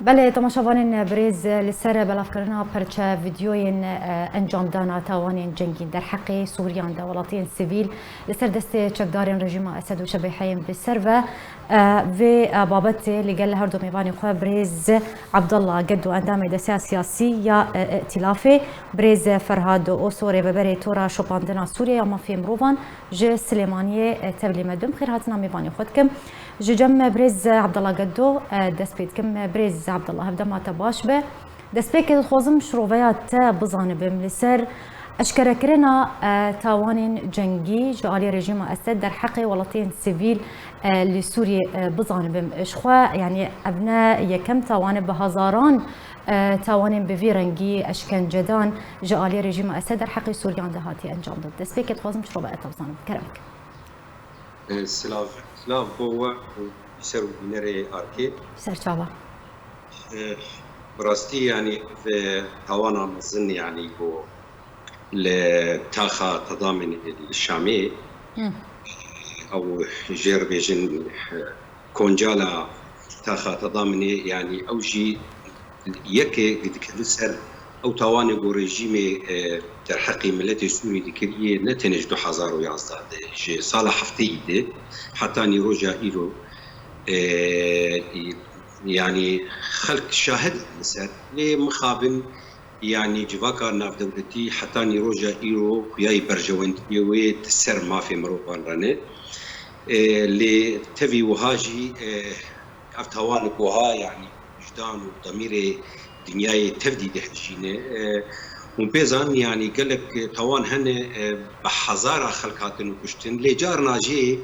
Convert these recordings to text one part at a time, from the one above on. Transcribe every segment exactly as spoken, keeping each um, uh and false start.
Belê, temaşevanên birêz, li ser belavkirina perçe vîdyoyên, e, encamdana tawanên cengî derheqê Sûriyan de welatiyên sivîl li ser destê çekdarên rejîma Esed û şebêheyên bi ser ve, e, vê, e, babetê li gel her du mêvanê xwe birêz Abdullah Gedo, endamê Desteya Siyasî ya, e, Îtîlafê, birêz Ferhad Oso, rêveberê Tora Şopandina Sûriye ya Mafê Mirovan ji Silêmaniyê, e, tevlî me dûm. Xêrhatina mêvanê xwe dikim. Ji cem me birêz Abdullah Gedo, e, dest pê dikim. Birêz Abdullah, hevdema te baş be. Destpêkê dixwazim şiroveya te bizanibim li ser eşkerekirina, e, tawanên cengî ji alî rejîma Esed derheqê welatiyên sivîl, e, li Sûriyê, e, bizanibim. Ji xwe, yanî ev ne yekem tawan e, bi hezaran, e, tawanên bi vî rengî eşkencedan ji alî rejîma Esed derheqê Sûriyan de hatiye encamdan. Destpêkê dixwazim şiroveya te bizanibim. Kerem bikin. E, silav, silav bo we û ser û bînerê arkê. Ser çava. E, bi rastî, yanî, ev tawana mezin, yanî, ku li taxa Tedamên li Şamê, Hı. ew jê re bêjin, e, koncala taxa Tedamên, yanî, ew jî yekê dikeve ser ew tawanê ku rejîmê, e, derheqê miletê Sûrî dikiriye, ne tenê ji du hezar û yazdeh de, ji sala hefteyî de hetanî roja îro, e, yanî xelk şahid in li ser. Lê mixabin, yanî civaka navdewletî hetanî roja îro xuyayî berjewendiyê wê di ser mafê mirovan re ne. E, lê tevî wiha jî, e, ev tawan wiha, yanî wijdan û demîrê dinyayê tev dî dihejîne. E, hûn pê zanin, yanî gelek tawan hene, e, bi hezara xelk hatin û kuştin. Lê carna jî,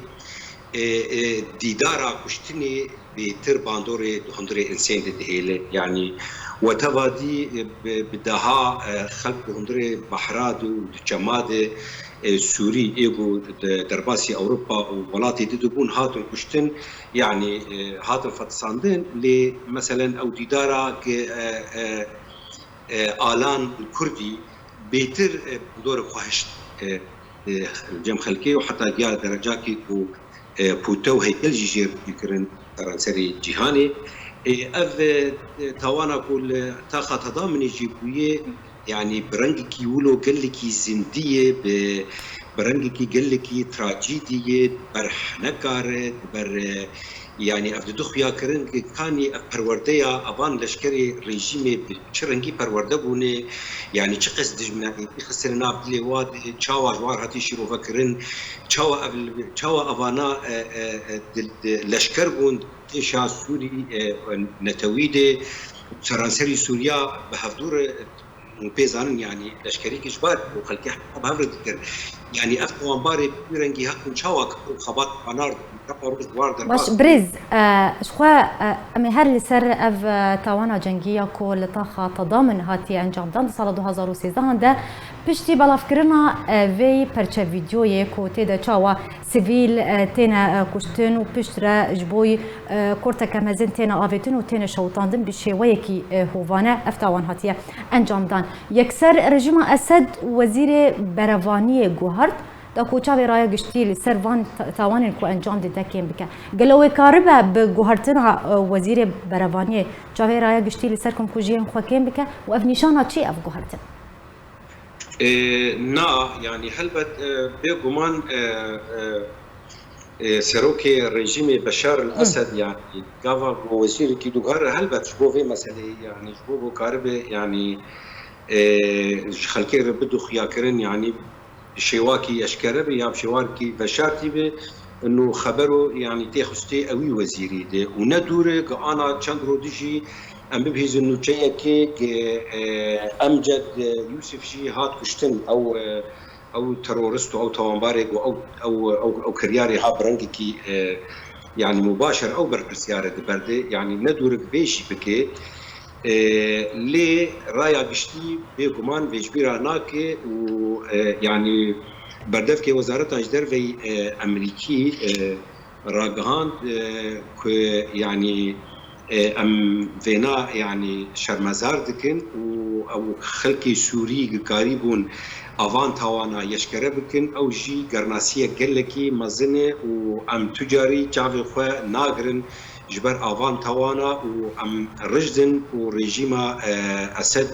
e, e, dîdara kuştinê bêtir bandorê di hundirê insên de dihêle. Yanî we teva dî, e, bi, bi deha, e, xelk di hundirê behra de û di çema de, e, Sûrî, ê ku di derbasî Ewropa û welatê didibûn, hatin kuştin, yanî, e, hatin fetisandin, lê meselen ew dîdara ki, e, e, e, Alan Kurdî bêtir, e, bandorê xwe hişt, e, e, cem xelkê û heta giya derecakê ku, e, pûte û heykel jî jê re kirin seranserê cîhanê. E, ev, e, tawana ku li taxa Tedamên jî bûye, yanî bi rengekî wilo gelekî zindî ye, bi, bi rengekî gelekî trajîdî ye, ber hinekar e, ber, e, yanî ev dide xuyakirin ki kanî ev perwerdeya evan leşkerê rejîmê bi çi rengî perwerde bûne, yanî çi qas dijminayetî xistine nav dilê wa de, çawa ji wan hatî şîrove kirin, çawa ev, çawa evana, e, e, e, di, di leşker bûn, têşa Sûrî, e, netewî de, seranserî Sûriya bi hevdû re, hûn pê zanin, yanî leşkerî ki ji bar û xelkê heta bi hev re dikir. Yanî ev tawanbarê bi wî rengî hatin çawa kar û xebat banar, çawa roj di war Baş, derbas birêz, e, ji xwe, e, em ê her li ser ev, e, tawana cengî ya ku li taxa Tedamên hatiye encamdan di sala du hazar û sêzdehan de, piştî belavkirina, e, vê perçe vîdyoyê ku tê de çawa sivîl, e, têne, e, kuştin û piştre ji bo, e, korteke mezin têne avêtin û têne şewitandin bi şêweyekî, e, hovane ev tawan hatiye encamdan. Yekser rejîma Esed wezîrê berevaniyê guhart da ku çavê raya giştî li ser van ta-, tawanên ku encam dide kêm bike. Gelo wê karibe bi guhertina, e, wezîrê berevaniyê çavê raya giştî li ser komkujiyên xwe kêm bike û ev nîşana çi ev guhertin? E, na, yanî helbet, e, bêguman, e, e, e, serokê rejîmê Beşar el Hı. Esed, yanî gava ku wezîrekî diguhere, helbet ji bo vê meseleyê, yanî ji bo ku karibe, yanî, e, ji xelkê re bide xuyakirin, yanî bi şêwakî eşkere be ya bi şêwakî veşartî be, ino xebero, yanî tê xistê ewî wezîrî de û ne dûr e, gi ana çend roj dijî em bibihîzin nûçeyekê, gi, e, Emced, e, Yûsif jî hat kuştin. Ew, e, ew terorist û ew tawanbarê ku ew, ew, ew, ew kiryarê ha bi rengekî, e, yanî mubaşer ew berpirsyar e di ber de, yanî ne dûr e vê jî bike. E, lê raya giştî bêguman vê ji bîra nake û, e, yanî berdevkê Wezareta ji Derveyî, e, Emerîkî, e, ragihand, e, ku yanî, e, em vêna yanî şermezar dikin û ew xelkê Sûrî gikarî bûn avan tawana yeşkere bikin, ew jî gernasiyek gelekî mezin e û em tu carî çavê xwe nagirin ji ber avan tawana û em rijdin û rejîma, e, Esed,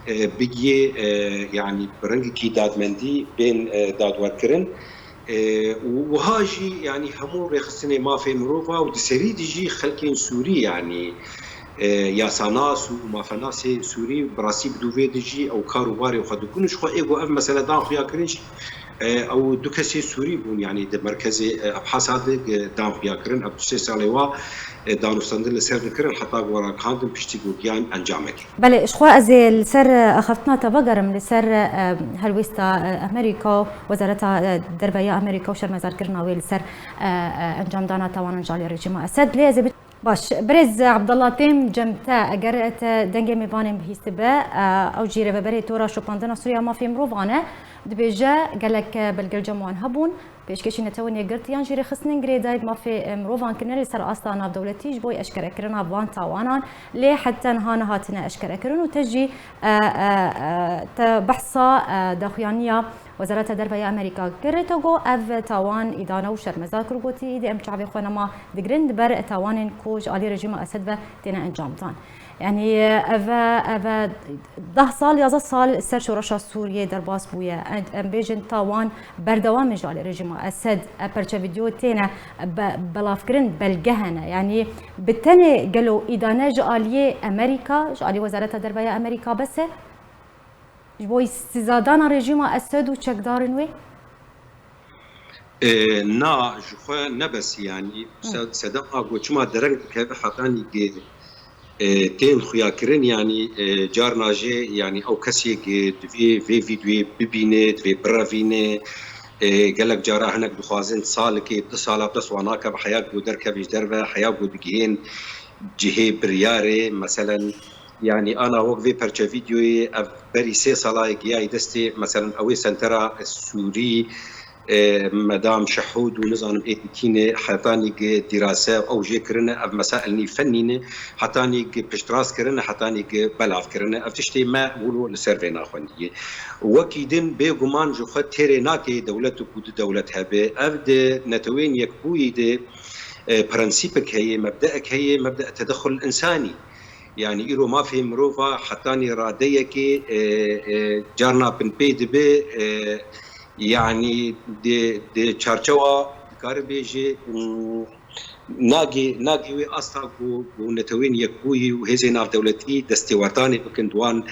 e, bigiyê, e, yanî bi rengekî dadmendî bên, e, dadwerkirin. E, û wiha jî, yanî hemû rêxistinê mafê mirova û di serî de jî xelkên Sûrî, yanî, e, yasanas û mafenasê Sûrî bi rastî bi dûvê de jî ew kar û barê xwe dikin û ji xwe ê ku ev mesele dan xuyakirin jî, e, ew du kesê Sûrî bûn, yanî di merkezê, e, Ebhasa de, e, dan xuyakirin, ev du sê salê wa, e, danûstandin li ser dikirin, heta ku ragihandin piştî ku giyan encamekê. Belê, ji xwe ez ê li ser, e, axaftina te vegerim, li ser, e, helwêsta, e, Amerîka û Wezareta, e, Derve ya Amerîka û şermezarkirina wê li ser, e, e, encamdana tawanan ji alî rejîma Esed. Lê ez ê bit-, baş, birêz Abdullah, têm cem te, eger te dengê mêvanên bihîstibe, e, ew jî rêveberê tora şopandina Sûriya mafê mirovan e, dibêje gelek, e, belgecem wan hebûn. Pêşkêşî Netewên Yekgirtiyan jî rêxistinên girêdayî bi mafê, e, mirovan kirine li ser asta navdewletî ji bo eşkerekirina van tawanan, lê heta niha nehatine eşkerekirin û te jî, e, e, e, te behsa, e, daxuyaniya Wezareta Derve ya Amerîka kir, te got ev tawan îdane û şermezar kir, gotî, îdî em çavê xwe nema digirin, di ber tawanên ku ji alî rejîma Esed ve têne encamdan. Yanî, ev, ev deh sal, yazdeh sal ser şoreşa Sûriyê derbas bûye. Em, em bêjin, tawan berdewam e ji alî rejîma Esed. Ev perçe vîdeo têne be-, belavkirin, belge hene. Yanî, bi tenê gelo îdane ji aliyê Amerîka, ji alî Wezareta Derve ya Amerîka bes e? Ji bo îstîzadana rejîma Esed û çekdarên wê? E, na, ji xwe ne bes, yanî, Hı. se-, sedema ku çima dereng dikeve hetanî ki, e, tên xuyakirin, yanî, e, carna jê, yanî, ew kesê ki divê vê vîdyoyê bibîne, divê birevîne, e, gelek cara hinek dixwazin salekê, du sala bes wan nake, bi heya ku derkeve ji derve, heya ku digihên cihê biryarê, meselen, yanî, ana wek vê perçe vîdyoyê, ev berî sê sala ye giyayî destê, meselen, ew ê sentera Sûrî, e, Medam Şehûd û nizanim ê dikîne, hetanî gi dîrase ew jê kirine, ev mesail nî fennî ne, hetanî gi piştrast kirine, hetanî gi belav kirine. Ev tiştê me wilo li ser vê naxwendiye. Wekî din bêguman ji xwe têrê nake dewlet û ku du dewlet hebe. Ev di Netewên Yekbûyî de, e, prensîpek heye, mebdeek heye, mebde tedexul însanî. Yanî îro mafê mirova hetanî radeyekê, e, e, carna binpê dibe, e, yanî di, di çarçewa dikare bêje, mm, nagê, nagê wê asta ku, ku Netewên Yekbûyî û hêzên navdewletî destêwerdanê bikin di wan,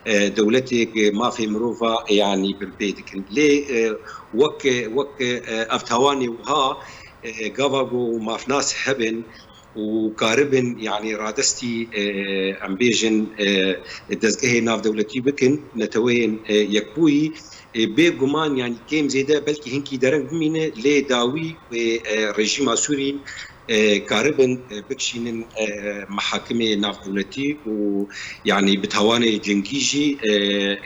e, dewletê ku mafê mirova, yanî binpê dikin. Lê, e, wek, wek, e, ev tawanê wiha, e, gava ku mafnas hebin, û karibin, yanî radestî, e, em bêjin, e, dezgehê navdewletî bikin, Neteweyên, e, Yekbûyî, e, bêguman, yanî kêm zêde belkî hinkî dereng bimîne, lê dawî wê, e, rejîma Sûrî, e, karibin, e, bikişînin, e, mehakimê navdewletî û, yanî bi tawanê cengî jî, e,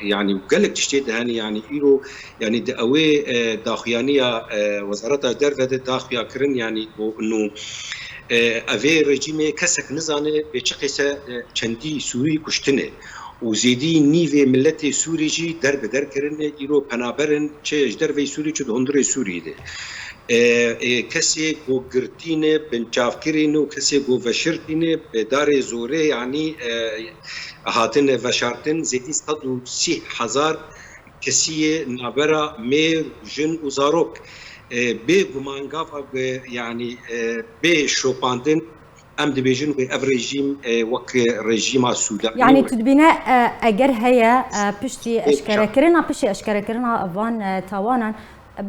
yanî gelek tiştê de hene, yanî îro, yanî di ewê, e, daxuyaniya, e, Wezareta Derve de daxuya kirin, yanî ku nû E, evê rejîmê kesek nizane bê çi qîse, e, çendî Sûrî kuştine û zêdî nîvê miletê Sûrî jî der bi der kirine, îro penaber in, çi ji derveyî Sûrî, çi di hundirê Sûrî de. E, e, kesê ku girtî ne, binçavkirî ne û kesê ku veşirtî ne, bi darê zorê, yanî, e, hatine veşartin, zêdî sed û sî hezar kesiyê navbera mêr, jin û zarok, e, bê guman gava bi, yanî, e, bê şopandin, em dibêjin wê ev rejîm, e, wek rejîma Sûdanê Yanî wê. Tu dibîne, e, eger heye, e, piştî Ê, eşkerekirina, piştî eşkerekirina van, e, tawanan,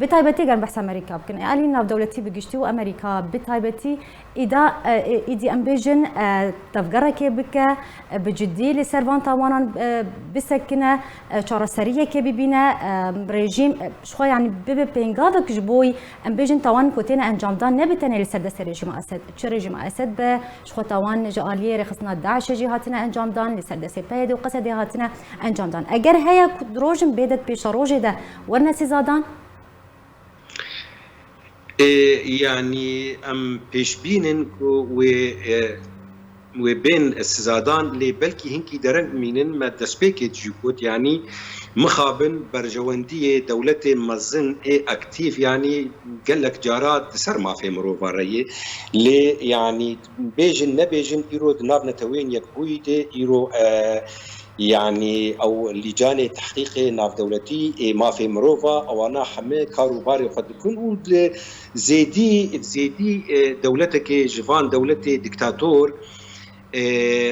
bi taybetî ger behsa Amerîka bikin, e, alî navdewletî bi giştî û Amerîka bi taybetî, îda, e, e, îdî em bêjin, e, tevgerekê bike, e, bi cidî li ser van tawanan, e, bisekine, e, çareseriyekê bibîne, e, rejîm, e, ji xwe, yanî bibe pêngavek ji bo, em bêjin, tawanên ku têne encamdan, ne bi tenê li ser destê rejîma Esed, çi rejîma Esed be, ji xwe tawan ji aliyê rêxistina DAIŞê jî hatine encamdan, li ser destê PYD û QSDê hatine encamdan. Eger heye ku rojin bêde di pêşerojê de werine sîzadan? Ê, yanî em pêşbîn in ku wê, e, wê bên sizadan, lê belkî hinkî dereng mînin. Me destpêkê jî got, yanî mixabin berjewendiyê dewletê mezin ê aktîf, yanî gelek cara di ser mafê mirova re ye. Lê yanî bêjin nebêjin, îro di nav Neteweyên Yekbûyî de îro, e, yanî ew lîcanê tehqîqê navdewletî ê mafê mirova, ewana heme kar û barê xwe dikin û li zêdî, zêdî, e, dewletekê ji van dewletê diktator, e,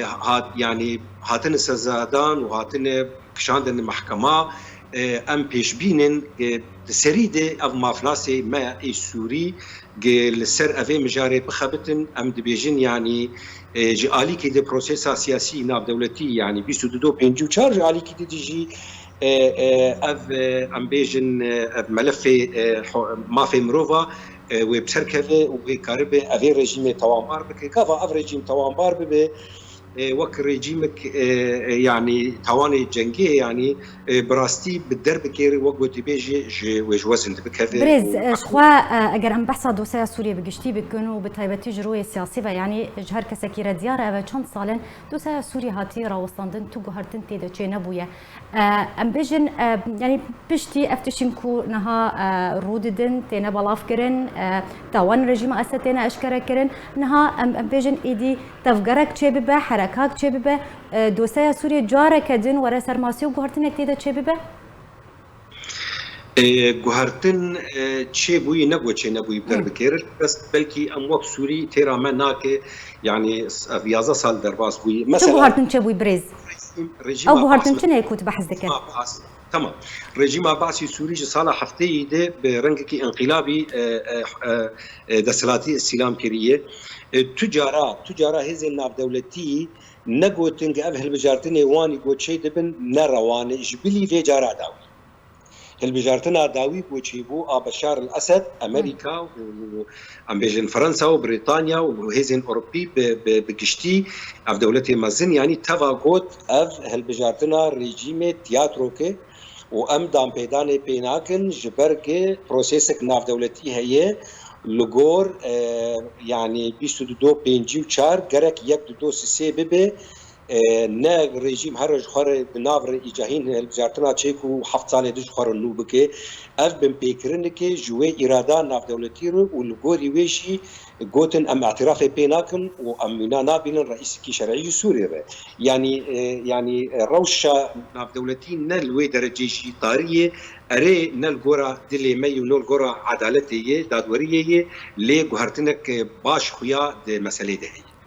hat, yanî hatine sezadan û hatine kişandin mehkema, e, em pêşbînin, e, di serî de ev mafnasê me ê Sûrî gi li ser evê mijarê bixebitin, em dibêjin, yanî, e, ji alîkî de prosesa siyasî navdewletî, yanî bîst û du do pêncî û çar, ji alîkî de jî, e, e, ev, e, em bêjin, e, ev melefê, e, ho-, mafê mirova, e, wê bi ser keve û wê karibe evê rejîmê tewanbar bike. Gava ev rejîm tewanbar bibe, e, wek rejîmek, e, e, yanî tawanê cengê, yanî, e, bi rastî bi derbekê re, wek gotî bêjê, ji wê ji wezin dibikeve. Birêz, û e, ji xwe, e, eger em behsa dosyeya Sûriyê bi giştî bikin û bi taybetî ji royê siyasî ve, yanî ji her kesekî re diyar e, ev e çend sal in dosyeya Sûriyê hatî rawestandin, tu guhertin tê de çênebûye. E, em bêjin, e, yanî piştî ev tiştên ku niha, e, rû didin, têne belavkirin, e, tawan rejîma Esed têne eşkerekirin, niha em, em bêjin êdî tevgerek çêbibe, herekak çêbibe, e, dosyeya Sûriyê careke din were ser masê û guhertinek tê de çêbibe? E, guhertin, e, çêbûyî, ne ku çênebûyî bi der Hı. bikêrin. Bes belkî em wek Sûrî têra me nake, yanî s-, ev yazdeh sal derbas bûyî. Çi Mesela, guhertin çêbûyî birêz? rejîm, rejîma Ew guhertin Baas çi ne ku tu behs dike? Rejîma Baas, tamam. Rejîma Baasî Sûrî ji sala hefteyî de bi rengekî înqilabî, e, e, e, e, desthilatî îstîlam kiriye. E, tu cara, tu cara hêzên navdewletî negotin ku ev hilbijartinê wanî ku çê dibin ne rewan e, ji bilî vê cara dawî. Hilbijartina dawî ku çêbû a Beşar el Esed, Amerîka û, em bêjin, Fransa û Brîtanya û hêzên Ewropî bi, bi, bi giştî, ev dewletê mezin, yanî teva got ev hilbijartina rejîmê tiyatroke û em danpêdanê pê nakin, ji ber ku prosesek navdewletî heye, li gor, e, yanî bîst û du do pêncî û çar gerek yek du do sisê bibe, e, ne rejîm here ji xwe re di nav re îcahîn hilbijartina çêk û heft salê di ji xwe re nû bike. Ev binpêkirineke ji wê îrada navdewletî re û li gorî wê jî gotin em îtirafê pê nakin û em wîna nabînin reîsekî şerî ji Sûriyê re. Yanî, e, yanî, e, rewşa navdewletî ne li wê derecê jî tarî ye, erê ne li gora dilê me yê û ne li gora edaletê yê, dadweriyê yê, lê guhertinek, e, baş xuya di meselê de heye.